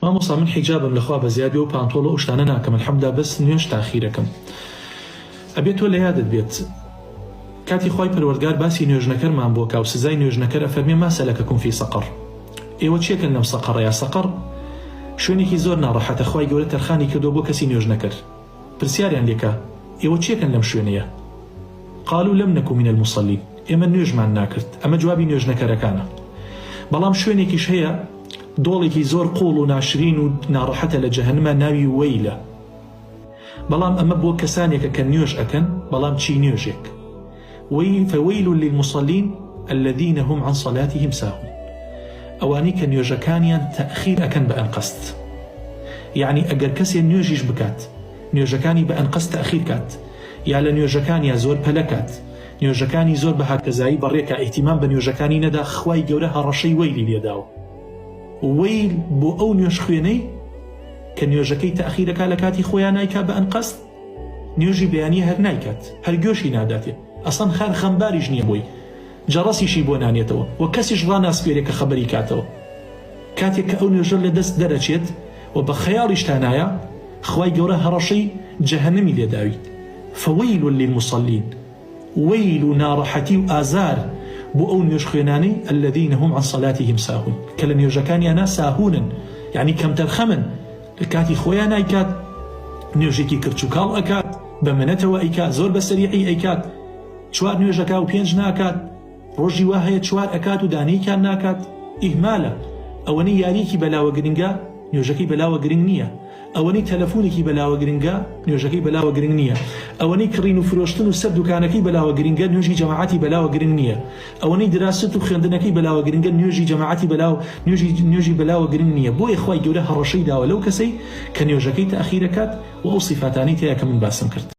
مامۆستا من حیجابم لەخوا بەزیاد بێ و پانتۆڵ و ئەو شتانە ناکەم الحمدللە بەس نوێژ تاخیرەکەم ئەبێ تۆ لەیادت بێت کاتی خوای پەروەردگار باسی نوێژنەکەرمان بۆ کا و سزای نوێژنەکەر ئەفەرمێ ما سەلەکەکم فی سەقەر ئێوە چێکەن لەم سەقەڕەیا سەقەڕ شوێنێکی زۆر ناڕەحەتە خوای گەورە تەرخانی کردوە بۆ کەسی نوێژنەکەر پرسیاریان لێکا ئێوە چێکەن لەم شوێنەیا قالوا لم نک من المصلین ئێمە نوێژمان ناکرد ئەمە جوابی نوێژنەکەرەکانە بەڵام شوێنێکیش هەیە دۆڵێکی زۆر قوڵ و ناشرین و ناڕەحەتە لە جەهەنما ناوی وەیلە بەڵام ئەمە بۆ کەسانێکە کە نوێژ ئەکەن بەڵام چی نوێژێک وەیل فویل للمصلین الذین هم عن صلاتهم ساهون ئەوانەی کە نوێژەکانیان تەئخیر ئەکەن بە ئەنقەست یەعنی ئەگەر کەسێ نوێژیش بکات نوێژەکانی بە ئەنقەست تەئخیر کات یا لە نوێژەکانیا زۆر پەلە کات نوێژەکانی زۆر بە هاکەزایی بەڕێکا ئیهتیمام بە نوێژەکانی نەدا خوای گەورە هەڕەشەی وەیلی لێداوە وەیل بۆ ئەو نوێژخوێنەی کە نوێژەکەی تەئخیر ئەکا لە کاتی خۆیا نایکا بە ئەنقەست نوێژی بەیانی هەر نایکات هەر گۆشی ناداتێ ئەسڵەن هەر خەمباریش نیە بۆی جەڕەسیشی بۆ نانێتەوە و کەسیش ڕاناسپێرێ کە خەبەری کاتەوە کاتێک کە ئەو نوێژە لە دەست دەرەچێت و بە خەیاڵیشتا نایە خوای گەورە هەڕەشەی جەهەنەمی لێ داویت فویل للمصلین وەیل و ناڕەحەتی و ئازار بۆ ئەو نوێژخوێنانەی الذین هم عن صلاتهم ساهون کە لە نوێژەکانیانا ساهونن یەعنی کەمتەرخەمن لە کاتی خۆیا نایکات نوێژێکی کرچ و کاڵ ئەکات بە منەتەوە ئەیکات زۆر بە سەریعی ئەیکات چوار نوێژ ئەکا و پێنج ناکات ڕۆژی وا هەیە چوار ئەکات و دانەیەکیان ناکات ئیهمالە ئەوەنەی یاریەکی بەلاوە گرنگە نوێژەکەی بەلاوە گرنگ نییە ئەوەنەی تەلەفونێکی بەلاوە گرنگە نوێژەکەی بەلاوە گرنگ نییە ئەوەنەی کڕین و فرۆشتن و سەر دوکانەکەی بەلاوە گرنگە نوێژی جەماعەتی بەلاوە گرنگ نییە ئەوەنەی دراست و خوێندنەکەی بەلاوە گرنگە نوێژی جەماعەتی بەلاو نوێژی نوێژی بەلاوە گرنگ نییە بۆیە خوای گەورە هەڕەشەی داوە لەو کەسەی کە نوێژەکەی تاخیر ئەکات و ئەو سیفاتانەی تیایە کە من باسم کرد.